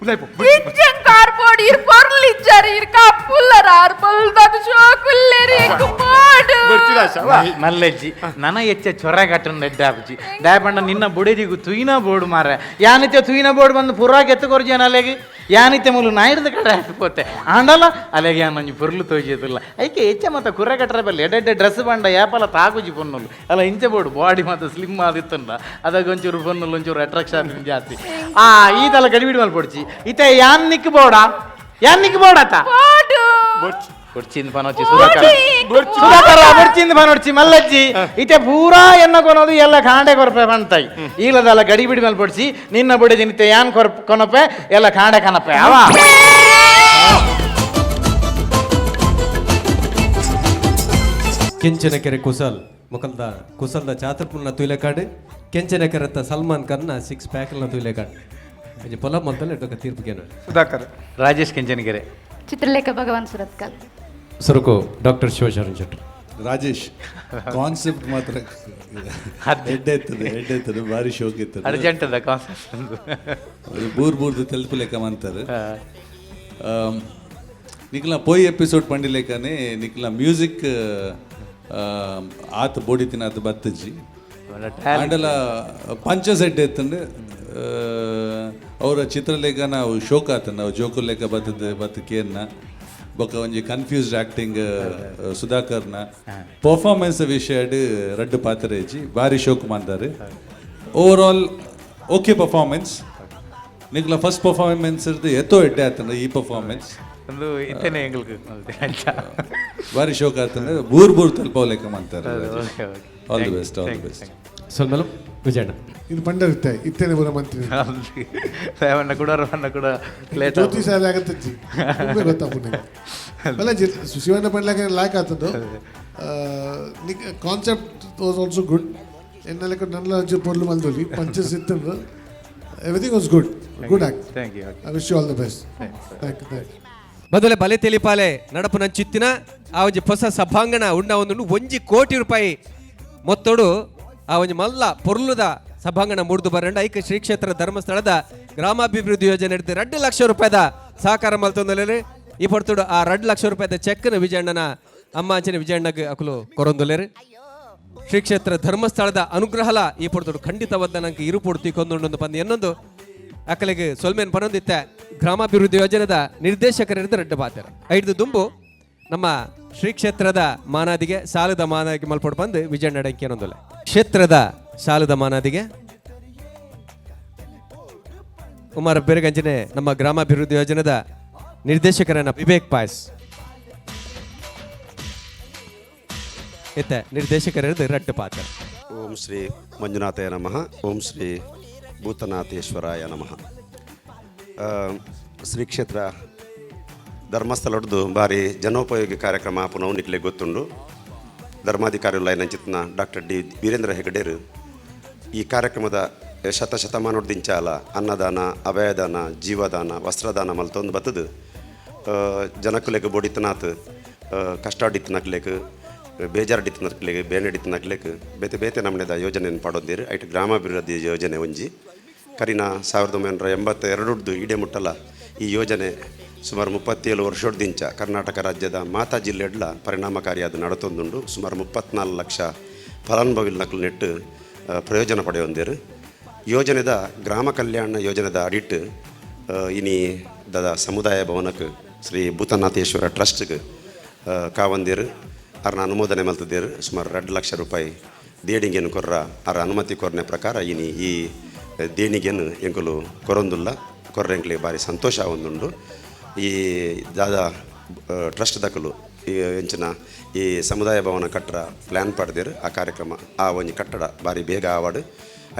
ಉಲೈಪು. ಇಜ್ಜನ್ ಕಾರ್ ಬೋಡು. ಇರ್ ಪರ್ಲು ಇಜ್ಜಾರು. ಇರ್ ಕಪ್ಪುಲ್ಲರ ಆರ್ ಬಲ್ದದ ಶೋಕ್ ಉಲ್ಲೇರಿ. ಎಂಕ್ ಬೋಡು. ಬೊರ್ಚಿ ರಾಜೇಶ ಅವ. ಮಲ್ಲಜ್ಜಿ ನನ ಹೆಚ್ಚ ಚೊರ ಕಟ್ಟನ್ ಎಡ್ಡಾಪುಜಿ. ದಾಯಪಂಡ ನಿನ್ನ ಬುಡೆದಿಗು ತುಯಿನ ಬೋರ್ಡ್ ಮಾರ. ಯಾನಿತ್ತೆ ತುಯಿನ ಬೋರ್ಡ್ ಬಂದು ಪೂರಾ ಗೆತ್ತು ಕೊರ್ಜಿ ಅಲೆಗೆ. ಯಾನಿತ್ತೆ ಮೂಲು ನಾಯಿಡ್ದ ಕಡೆ ಪೋತೆ ಆಂಡಲ ಅಲೆಗೆ ಯಾನ್ ಒಂಜಿ ಪೊರ್ಲು ತೋಜಿದಿಲ್ಲ. ಐಕೆ ಹೆಚ್ಚ ಮತ್ತ ಕುರ್ರೆ ಕಟ್ಟರೆ ಬಲ್ಲೆ. ಎಡ್ಡೆ ಡ್ರೆಸ್ ಬಂಡ ಯಾಪಲ ತಾಗುಜಿ ಪೊನ್ನುಲು ಅಲ್ಲ. ಇಂಚೆ ಬೋರ್ಡ್ ಬಾಡಿ ಮಾತ ಸ್ಲಿಮ್ ಆದಿತ್ತಂಡ ಅದಾಗ ಒಂಚೂರು ಪೊನ್ನುಲು ಒಂಚೂರು ಅಟ್ರಾಕ್ಷನ್ ಜಾಸ್ತಿ. ಆ ಈ ತಲ ಗಡಿಬಿಡಿ ಮಲ್ಪೊಡ್ಚಿ. ಇತ್ತೆ ಯಾನ್ ನಿಕ್ ಬೋಡ, ಯಾನ್ ನಿಕ್ ಬೋಡತ. ಬೋಡು. ಬೊಡ್ಚಿಂದ ಪನೊಚ್ಚಿ ಸುಧಾಕರ. ಬೋಡು. ಸುಧಾಕರ ಬೊಡ್ಚಿಂದ ಪನೊಡ್ಚಿ ಮಲ್ಲಜ್ಜಿ. ಇತ್ತೆ ಪೂರಾ ಎನ್ನ ಕೊನೋದು ಎಲ್ಲ ಕಾಂಡೆ ಕೊರಪೆ ಬಂತಾಯಿ. ಈಲದಲ್ಲ ಗಡಿ ಬಿಡಿ ಮೇಲೆ ಪೊಡ್ಸಿ. ನಿನ್ನ ಬುಡಿ ನಿತ್ತೆ ಯಾನ್ ಕೊರಪ್ ಕೊನಪೆ, ಎಲ್ಲ ಕಾಂಡೆ ಕನಪೆ ಅವ. ಕೆಂಚನಕೆರೆ ಕುಸಲ್ ಮುಕಲ್ದ ಕುಸಲ್ದ ಚಾತುರ್ಪುಲ್ನ ತೂಲೆಕಾಡು, ಕೆಂಚನಕೆರೆತ್ತ ಸಲ್ಮಾನ್ ಖಾನ್ನ ಸಿಕ್ಸ್ ಪ್ಯಾಕ್ನ ತೂಲೆಕಾಡು. ಒಂಜಿ ಪೊಲ ಮಲ್ತಲ್ಲ ಇಟ್ಟೊಕ ತೀರ್ಪು ಸುಧಾಕರ್. ರಾಜೇಶ್ ಕೆಂಚನಕೆರೆ. ಚಿತ್ರಲೇಖ ಭಗವಾನ್ ಸುರತ್ಕಲ್. ಸುರುಕು ಡಾಕ್ಟರ್ ಶಿವಶರಣ್ ಶೆಟ್ಟರ್. ರಾಜೇಶ್, ಕಾನ್ಸೆಪ್ಟ್ ಮಾತ್ರ ಎಡ್ಡೆ ಇರ್ತದೆ, ಎಡ್ಡೆ ಇರ್ತದೆ, ಭಾರಿ ಶೋಕ್ ಇರ್ತದೆ. ಅರ್ಜೆಂಟ್ ಅದ ಕಾನ್ಸೆಪ್ಟ್. ಬೂರ್ ಬೂರ್ದು ತೆಲ್ಪು ಲೆಕ್ಕ ಅಂತಾರೆ. ನಿಕ್ಲ ಪೋಯ್ ಎಪಿಸೋಡ್ ಪಂಡಿ ಲೆಕ್ಕನೆ ನಿಕ್ಲ ಮ್ಯೂಸಿಕ್ ಆತ್ ಬೋಡಿತಿನ ಆತ್ ಬತ್ತಜ್ಜಿ. ಆಂಡಲ ಪಂಚ ಸೆಟ್ ಎತ್ತಂಡು ಅವರ ಚಿತ್ರಲೇಖನ ಅವು ಶೋಕ್ ಆತನ ಅವು ಜೋಕು ಲೆಕ್ಕ ಬತ್ತದ ಬತ್ತು ಕೇರ್ನ. ಬೊಕ್ಕ ಒಂಜಿ ಕನ್ಫ್ಯೂಸ್ಡ್ ಆಕ್ಟಿಂಗ್ ಸುಧಾಕರ್ನ ಪರ್ಫಾರ್ಮೆನ್ಸ್ ವಿಷಯಡ್ ರಡ್ಡು ಪಾತ್ರ ಇಜ್ಜಿ, ಭಾರಿ ಶೋಕ್ ಮಾಡ್ತಾರೆ. Over all okay performance. ನಿಕ್ಲ first performance ಇರ್ದು ಎತ್ತೋ ಎಡ್ಡೆ ಆತಂಡ ಈ ಪರ್ಫಾರ್ಮೆನ್ಸ್. ಒಂದು ಇತ್ತೇನೆ ಎಂಗ್ಲಿಗೆ. ಭಾರಿ ಶೋಕ್ ಆತಂದ್ರೆ ಬೂರ್ ಬೂರ್ ತಲುಪೋ ಲೆಕ್ಕ ಮಾಡ್ತಾರೆ. Okay okay. All the best, all the best. ಸೊಲ್ಮೆಲು. Vijayanna ಇದು ಪಂಡರಿತ್ತೆ ಇತ್ತೇನೆ ಬರೋ ಮಂತ್ರಿ ರೇವಣ್ಣ ಕೂಡ ರವಣ್ಣ ಕೂಡ ಲೇಟ್ ಜ್ಯೋತಿ ಸಾಲೆ ಆಗತ್ತಜ್ಜಿ ಗೊತ್ತಾಪುಂಡು ಅಲ್ಲ Shivanna ಪಂಡ್ಲಾಕ ಲಾಯ್ಕ್ ಆತದ್ದು. Concept was also good. ಎನ್ನಲೆಕ್ಕ ನನ್ನ ಒಂಚೂರು ಪೊರ್ಲು ಮಲ್ದೊಲಿ punches ಇತ್ತಂದು. Everything was good, good act. Thank you. I wish you all the best. Thank you, thank you. ಮೊದಲೇ ಬಲೆ ತೆಲಿಪಾಲೆ ನಡಪು ನಂಚಿತ್ತಿನ ಆ ಒಂಜಿ ಹೊಸ ಸಭಾಂಗಣ ಉಂಡ ಒಂದು 1 ಕೋಟಿ ರೂಪಾಯಿ ಮೊತ್ತೋಡು ಆ ಒಂಜಿ ಮಲ್ಲ ಪೊರ್ಲುದ ಸಭಾಂಗಣ ಮೂಡ್ದು ಬರಂಡ. ಐಕ ಶ್ರೀ ಕ್ಷೇತ್ರ ಧರ್ಮಸ್ಥಳದ ಗ್ರಾಮಾಭಿವೃದ್ಧಿ ಯೋಜನೆ ಹಿಡಿದು 2 ಲಕ್ಷ ರೂಪಾಯಿದ ಸಹಕಾರ ಮಲ್ತೊಂದುಲ್ಲೆರ್. ಈ ಪೊರ್ತುಡು ಆ 2 ಲಕ್ಷ ರೂಪಾಯಿದ ಚೆಕ್ನ ವಿಜಯಣ್ಣನ ಅಮ್ಮ ಅಂಚಿನ ವಿಜಯಣ್ಣಗ್ ಅಕುಲು ಕೊರೊಂದುಲ್ಲೆರ್. ಶ್ರೀ ಕ್ಷೇತ್ರ ಧರ್ಮಸ್ಥಳದ ಅನುಗ್ರಹಲ ಈ ಪೊರ್ತುಡು ಖಂಡಿತವಾದ ನಂಗೆ ಇರುಪೊಡು ತಿಕ್ಕೊಂದುಂಡು ಬಂದು ಎನ್ನೊಂದು ಅಕಲಿಗೆ ಸೊಲ್ಮೇನ್ ಪನೊಂದಿತ್ತೆ ಗ್ರಾಮಾಭಿವೃದ್ಧಿ ಯೋಜನೆದ ನಿರ್ದೇಶಕರಿದ್ದು ರೆಡ್ಡ ಪಾತ್ರ ಐದು ದುಂಬು ನಮ್ಮ ಶ್ರೀ ಕ್ಷೇತ್ರದ ಮಾನಾದಿಗೆ ಸಾಲದ ಮಾನಾದಿಗೆ ಮಲ್ಪೊಡು ಬಂದು ವಿಜಯಣ್ಣ ಡಂಕಿ ಅನ್ನೊಂದುಲ್ಲೆ. ಕ್ಷೇತ್ರದ ಸಾಲದ ಮಾನಾದಿಗೆ ಕುಮಾರ ಬೆರಗಂಜನೆ ನಮ್ಮ ಗ್ರಾಮಾಭಿವೃದ್ಧಿ ಯೋಜನೆದ ನಿರ್ದೇಶಕರನ್ನ ವಿವೇಕ್ ಪಾಯ್ಸ್ ಇತ್ತೆ ನಿರ್ದೇಶಕರಿದ್ದು ರಡ್ಡು ಪಾತ್ರ. ಓಂ ಶ್ರೀ ಮಂಜುನಾಥಯ ನಮಃ. ಓಂ ಶ್ರೀ ಭೂತನಾಥೇಶ್ವರಾಯ ನಮಃ. ಶ್ರೀ ಕ್ಷೇತ್ರ ಧರ್ಮಸ್ಥಳದ್ದು ಭಾರಿ ಜನೋಪಯೋಗಿ ಕಾರ್ಯಕ್ರಮ ಪುನಃ ನಿಕ್ಲೆ ಗೊತ್ತುಂಡು. ಧರ್ಮಾಧಿಕಾರಿ ನಂಚಿತ್ನ ಡಾಕ್ಟರ್ ಡಿ ವೀರೇಂದ್ರ ಹೆಗಡೇರು ಈ ಕಾರ್ಯಕ್ರಮದ ಶತಶತಮಾನೋಡ್ದಿಂಚಾಲ ಅನ್ನದಾನ, ಅಭಯದಾನ, ಜೀವದಾನ, ವಸ್ತ್ರದಾನ ಮಲ್ತೊಂದು ಬತ್ತದು ಜನಕುಲೆಗ್ ಬೊಡಿತನಾಥ್ ಕಷ್ಟಾಡಿತ್ತನಕ್ಲೆಗ್ ಬೇಜಾರ್ಡಿತ್ತನಕ್ಲೆಗ್ ಬೇನೆಡಿತ್ತನಕ್ಲೆಗ್ ಬೇತೆ ಬೇತೆ ನಮ್ಮನೆದ ಯೋಜನೆಯನ್ನು ಪಾಡೊಂದಿರು. ಐಟ್ ಗ್ರಾಮಾಭಿವೃದ್ಧಿ ಯೋಜನೆ ಒಂಜಿ ಕರಿನ 1982 ಇಡೆ ಮುಟ್ಟಲ ಈ ಯೋಜನೆ ಸುಮಾರು 37 ವರ್ಷದಿಂಚ ಕರ್ನಾಟಕ ರಾಜ್ಯದ ಮಾತಾ ಜಿಲ್ಲೆಡ್ಲ ಪರಿಣಾಮಕಾರಿಯಾದ ನಡತೊಂದುಂಡು. ಸುಮಾರು 34 ಲಕ್ಷ ಫಲಾನುಭವಿ ನಕಲು ನೆಟ್ಟು ಪ್ರಯೋಜನ ಪಡೆಯೊಂದಿರು. ಯೋಜನೆದ ಗ್ರಾಮ ಕಲ್ಯಾಣ ಯೋಜನೆದ ಅಡಿಟ್ ಇನಿ ದದ ಸಮುದಾಯ ಭವನಕ್ಕೆ ಶ್ರೀ ಭೂತನಾಥೇಶ್ವರ ಟ್ರಸ್ಟ್ಗೆ ಕಾವಂದಿರು ಅರ್ನ ಅನುಮೋದನೆ ಮಲ್ತದಿರು. ಸುಮಾರು 2 ಲಕ್ಷ ರೂಪಾಯಿ ದೇಣಿಗೆಯನ್ನು ಕೊರ್ರ ಅರ ಅನುಮತಿ ಕೊರ್ನೆ ಪ್ರಕಾರ ಇನಿ ಈ ದೇಣಿಗೆಯನ್ನು ಎಂಕುಲು ಕೊರೊಂದುಲ್ಲ ಕೊರ್ರೆಂಕ್ಲೆ ಭಾರಿ ಸಂತೋಷ ಒಂದುಂಡು. ಈ ದಾದಾ ಟ್ರಸ್ಟ್ ದಕಲು ಈ ಎಂಚಿನ ಈ ಸಮುದಾಯ ಭವನ ಕಟ್ಟಡ ಪ್ಲ್ಯಾನ್ ಪಡೆದಿರು. ಆ ಕಾರ್ಯಕ್ರಮ ಆ ಒಂಜಿ ಕಟ್ಟಡ ಭಾರಿ ಬೇಗ ಆವಾಡು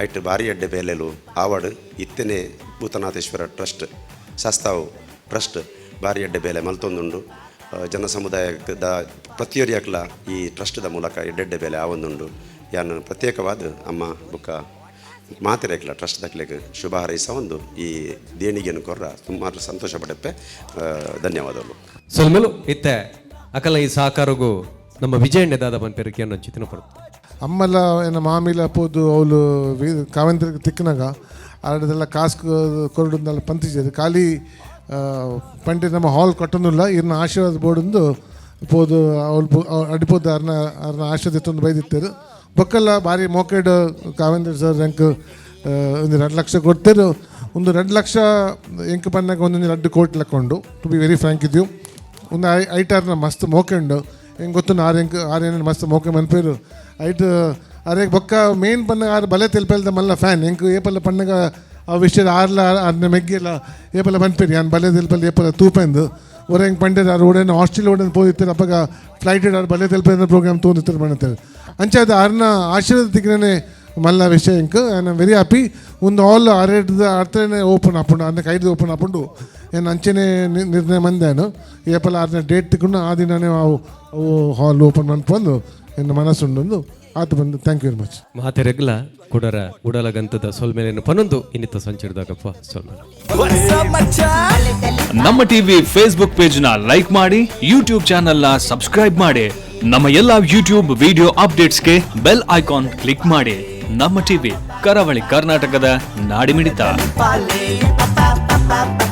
ಐಟ್ ಭಾರಿ ಎಡ್ಡೆ ಬೇಲೆಲು ಆವಾಡು. ಇತ್ತನೆ ಭೂತನಾಥೇಶ್ವರ ಟ್ರಸ್ಟ್ ಸಸ್ತಾವು ಟ್ರಸ್ಟ್ ಭಾರಿ ಎಡ್ಡೆ ಬೇಲೆ ಮಲ್ತೊಂದುಂಡು. ಜನ ಸಮುದಾಯದ ಪ್ರತಿಯೊರಿಯಕ್ಲ ಈ ಟ್ರಸ್ಟ್ದ ಮೂಲಕ ಎಡ್ಡೆಡ್ಡೆ ಬೇಲೆ ಆವೊಂದುಂಡು. ಯಾನು ಪ್ರತ್ಯೇಕವಾದ ಅಮ್ಮ ಬುಕ್ಕ ಮಾತಿರೇಕ್ಲ ಟ್ರಸ್ಟ್ ದಕ್ಲೆಗ್ ಶುಭ ಹಾರೈಸ ಒಂದು ಈ ದೇಣಿಗೆಯನ್ನು ಕೊರ್ರ ಸುಮಾರು ಸಂತೋಷ ಪಡಪ್ಪೆ. ಧನ್ಯವಾದಗಳು. ಸೊಲ್ಮೆಲು ಇತ್ತೆ ಅಕಲ ಈ ಸಹಕಾರಗೂ ನಮ್ಮ ವಿಜಯಣ್ಣ ದಾದ ಪನ್ಪೆರ್ ಅನ್ನೋ ಚಿತನ ಪಡ್ತು. ಅಮ್ಮಲ ಏನ ಮಾಮಿಲ ಪೋದು ಅವಳು ಕಾವಂತ್ರಿಗೆ ತಿಕ್ಕನಾಗ ಆಡದೆಲ್ಲ ಕಾಸು ಕೊರಡುಂದೆಲ್ಲ ಪಂತಿಜರು ಖಾಲಿ ಪಂಡೆ ನಮ್ಮ ಹಾಲ್ ಕಟ್ಟೊಂದಿಲ್ಲ. ಇರ್ನ ಆಶೀರ್ವಾದ ಬೋರ್ಡೊಂದು ಪೋದು ಅವಳು ಅಡಿಪೋದು ಅರ್ನ ಅರ್ನ ಆಶೀರ್ವಾದ ಎತ್ತೊಂದು ಬೈದಿತ್ತರು. ಬೊಕ್ಕಲ್ಲ ಭಾರಿ ಮೋಕೆಡ್ ಕಾವೇಂದ್ರ ಸರ್ ಎಂಕ್ ಒಂದು 2 ಲಕ್ಷ ಕೊಡ್ತೇರು. ಒಂದು 2 ಲಕ್ಷ ಎಂಕ್ ಪನ್ನಾಗ ಒಂದೊಂದು 2 ಕೋಟಿ ಲಕ್ಕೊಂಡು to be very Frank ಇದ್ದೀವಿ. ಒಂದು ಐಟಾರ್ನ ಮಸ್ತ್ ಮೋಕೆಂಡು ಹೆಂಗೆ ಗೊತ್ತು ಆರು ಎಂಕ್ ಆರು ಏನೇನು ಮಸ್ತ್ ಮೋಕೆ ಮನ್ಪೇರು ಐಟ್ ಅರೆ ಬೊಕ್ಕ ಮೇನ್ ಪನ್ನಾಗ ಆರು ಬಲೆ ತೆಲ್ಪೆಲ್ದ ಮಲ್ಲ ಫ್ಯಾನ್ ಎಂಕ್ ಏಪಲ್ಲ ಪನ್ನಾಗ ಆ ವಿಷಯದ ಆರ್ಲ ಆರ್ನ ಮೆಗ್ಗೆಲ್ಲ ಏಪಲ್ಲ ಪನ್ಪೇರಿ ಯಾನ್ ಬಲೆ ತೆಲ್ಪಲ್ಲಿ ಏಪಲ್ಲ ತೂಪೆಂದು ಒರ ಹೆಂಗೆ ಪಂಡೇರು ಆರು ಓಡೇನು ಆಸ್ಟ್ರೇಲಿಯಾ ಓಡೇನು ಪೋದಿತ್ತಾರೆ. ಅಪ್ಪಗ ಫ್ಲೈಟ್ ಆರು ಬಲೆ ತೆಲ್ಪೆಂದ ಪ್ರೋಗ್ರಾಮ್ ತೋಂದಿತ್ತಾರೆ ಮಣ್ಣತ್ತಾರೆ. ಅಂಚೆ ಅದು ಆರ್ನ ಆಶೀರ್ವಾದ ತಿಕ್ಕನೆ ಮಲ್ಲ ವಿಷಯ ಎಂಕ್. I am very happy. ಒಂದು ಆಲ್ ಅರೇಡ್ದ ಅರ್ಥನೇ ಓಪನ್ ಆಪುಂಡು ಅನ್ನ ಕೈದು ಓಪನ್ ಆಪುಂಡು ಏನು ಅಂಚೆನೆ ನಿರ್ಣಯ ಮಂದೇನು ಏಪಲ್ಲ ಆರ್ನ ಡೇಟ್ ತಿಕ್ಕೊಂಡು ಆ ದಿನನೇ ಅವು ಅವು ಹಾಲ್ ಓಪನ್ ಮನ್ಪೊಂದು ಎನ್ನ ಮನಸ್ಸುಂಡೊಂದು ಆತ ಬಂದು. Thank you very much. ಮಾತೆರೆಗ್ಲ ಕುಡರ ಉಡಲಗಂತದ ಸೊಲ್ಮೇಲೇನು ಪನೊಂದು ಇನ್ನಿತ ಸಂಚಿಡ್ದಾಗಪ್ಪ ಸೊಲ್ಮೇಲೆ. ನಮ್ಮ TV Facebook page ನ ಲೈಕ್ ಮಾಡಿ, ಯೂಟ್ಯೂಬ್ ಚಾನೆಲ್ ನ ಸಬ್ಸ್ಕ್ರೈಬ್ ಮಾಡಿ, ನಮ್ಮ ಎಲ್ಲಾ ಯೂಟ್ಯೂಬ್ ವಿಡಿಯೋ ಅಪ್ಡೇಟ್ಸ್ಗೆ bell icon click ಮಾಡಿ. ನಮ್ಮ ಟಿವಿ ಕರಾವಳಿ ಕರ್ನಾಟಕದ ನಾಡಿಮಿಡಿತ. ಪಾಲೆ ಪಪ್ಪ ಪಪ್ಪ.